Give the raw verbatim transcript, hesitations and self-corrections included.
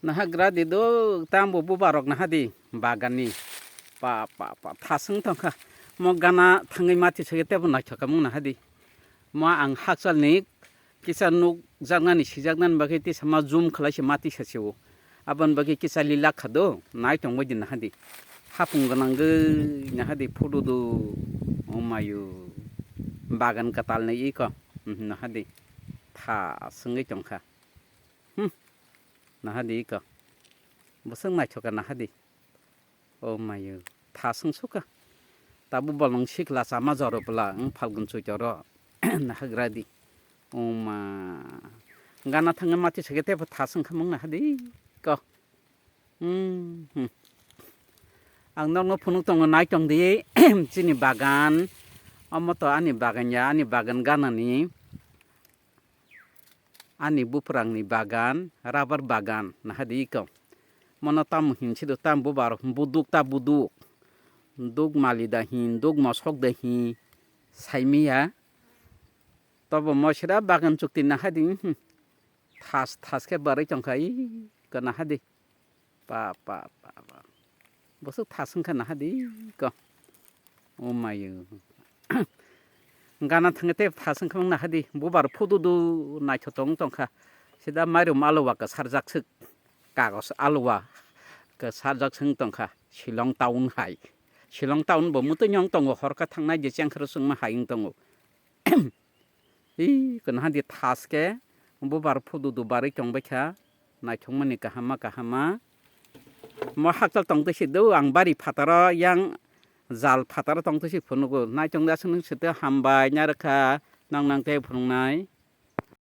Naha gra di do, tambo bubarok naha di, bagan ni. Pa, pa, pa, thaswng tongkha. Mo gana thangwi mati sege tebo naithok kamung naha di. Mo ang hakchal ni kisa nuk jaknani sijaknani bagwi tisa ma zoom khlai se mati sa se o. Aboni bagwi kisa lila kha do, nai tongbai di naha di. Hapung gwnang gwi naha di photo do, o mayo. Bagan kwtal ni iko, mhm, naha di. Thaswngwi tongkha. Hmm. Naha di iko. Bwswk naithok kha naha di. O mayo. Thaswng sukha. Tabuk bolong sikla chama joro bwla wng Phalgun Choitoro. Naha gra di. O ma. Gana thangwi mati sege tebo thaswng khamung naha di iko. Hmm, hmm. Ang nokno phunuk tongo, nai tong di. Chini bagan. Omo to ani bagan ya, ani bagan ganani. Ani buprangni bagan, rubber bagan, naha di iko. Mono tamo hin sido, tam bubar, buduk ta buduk. Duk mali da hin, duk mosok da hin, saimiya. Tobo mosira bagan chukti naha di, hmm. Thas, thas khe barwi tongkha, iko naha di. Pa, pa, pa, pa. Bwswk thaswng kha naha di ko. O mayo. Gana thangwi tei thaswng kha naha di. Bubar phudu du naithotok wng tongkha. Sida mairum alwa kwsarjak swk. Kagos alwa kwsarjak swk wng tongkha. Shillong town hai. Shillong town bo mwtwi wng tongo, hor khe thangnai je chengkhro swngma hai wng tongo. Ih, kwnaha di thas khe bubar phudu du barwi tongbai kha, naithokmani kaham ma kaham ma. Mo hakchal tong twi si do, ang bari phataro yang jal phataro tong twi si phunugo. Naithok da swngno si twi hambai narwkha, nang nang tei phunuknai.